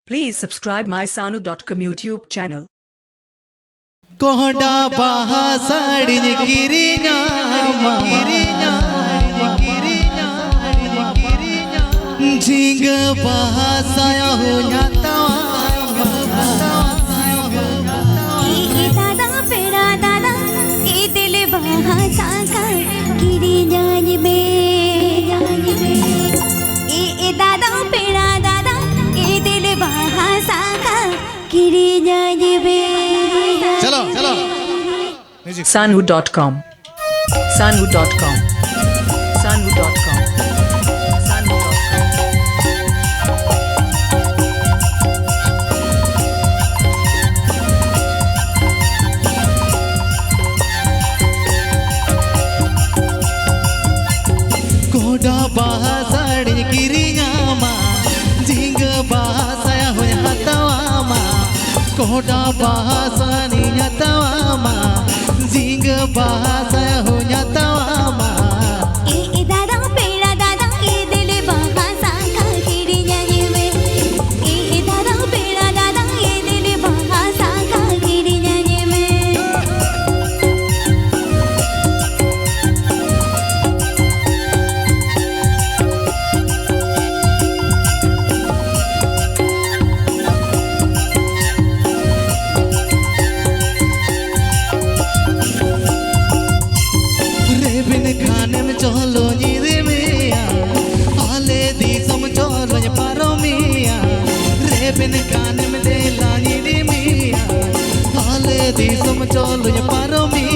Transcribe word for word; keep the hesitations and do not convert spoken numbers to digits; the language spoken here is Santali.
Please subscribe my sanu dot com YouTube channel. ᱠᱚᱦᱰᱟ ᱵᱟᱦᱟ ᱥᱟᱹᱲᱤᱧ ᱠᱤᱨᱤᱧᱟᱢᱟ, ᱡᱷᱤᱸᱜᱟᱹ ᱵᱟᱦᱟ ᱥᱟᱭᱟ ᱦᱚᱸᱧ ᱦᱟᱛᱟᱣᱟᱢᱟ᱾ ᱮ, ᱮ ᱫᱟᱫᱟ ᱯᱮᱲᱟ ᱫᱟᱫᱟ, ᱮ ᱫᱤᱞᱤ ᱵᱟᱦᱟ ᱥᱟᱠᱟ ᱠᱤᱨᱤᱧᱟᱹᱧ ᱢᱮ᱾ ᱮ, ᱮ ᱫᱟᱫᱟ ᱯᱮᱲᱟ ᱫᱟᱫᱟ, ᱮ ᱫᱤᱞᱤ ᱵᱟᱦᱟ ᱥᱟᱠᱟ ᱠᱤᱨᱤᱧᱟᱹᱧ ᱢᱮ᱾ ᱪᱚᱞᱚ, ᱪᱚᱞᱚ᱾ Sanu dot com. Sanu dot com. Sanu dot com. Sanu dot com. ᱠᱚᱦᱰᱟ ᱵᱟᱦᱟ ᱥᱟᱹᱲᱤᱧ ᱠᱤᱨᱤᱧᱟᱢᱟ, ᱡᱷᱤᱸᱜᱟᱹ ᱵᱟᱦᱟ ᱥᱟᱭᱟ ᱦᱚᱸᱧ ᱦᱟᱛᱟᱣᱟᱢᱟ᱾ ᱠᱚᱦᱰᱟ ᱵᱟᱦᱟ ᱥᱟᱹᱲᱤᱧ ᱦᱟᱛᱟᱣᱟᱢᱟ, ᱡᱷᱤᱸᱜᱟᱹ ᱵᱟᱦᱟ ᱥᱟᱭᱟ ᱦᱚᱸᱧ ᱦᱟᱛᱟᱣᱟᱢᱟ᱾ ᱮ, ᱮ ᱫᱟᱫᱟ ᱯᱮᱲᱟ ᱫᱟᱫᱟ, ᱮ ᱫᱤᱞᱤ ᱵᱟᱦᱟ ᱥᱟᱠᱟ ᱠᱤᱨᱤᱧᱟᱹᱧ ᱢᱮ᱾ ᱮ, ᱮ ᱫᱟᱫᱟ ᱯᱮᱲᱟ ᱫᱟᱫᱟ, ᱮ ᱫᱤᱞᱤ ᱵᱟᱦᱟ ᱥᱟᱠᱟ ᱠᱤᱨᱤᱧᱟᱹᱧ ᱢᱮ᱾ ᱨᱮᱵᱮᱱ ᱠᱷᱟᱱᱮᱢ ᱪᱚᱞᱚᱧ ᱤᱫᱤ ᱢᱮᱭᱟ, ᱟᱞᱮ ᱫᱤᱥᱚᱢ ᱪᱚᱞᱚᱧ ᱯᱟᱨᱚᱢᱮᱭᱟ᱾ ᱨᱮᱵᱮᱱ ᱠᱷᱟᱱᱮᱢ ᱫᱮᱞᱟᱧ ᱤᱫᱤ ᱢᱮᱭᱟ, ᱟᱞᱮ ᱫᱤᱥᱚᱢ ᱪᱚᱞᱚᱧ ᱯᱟᱨᱚᱢᱮᱭᱟ᱾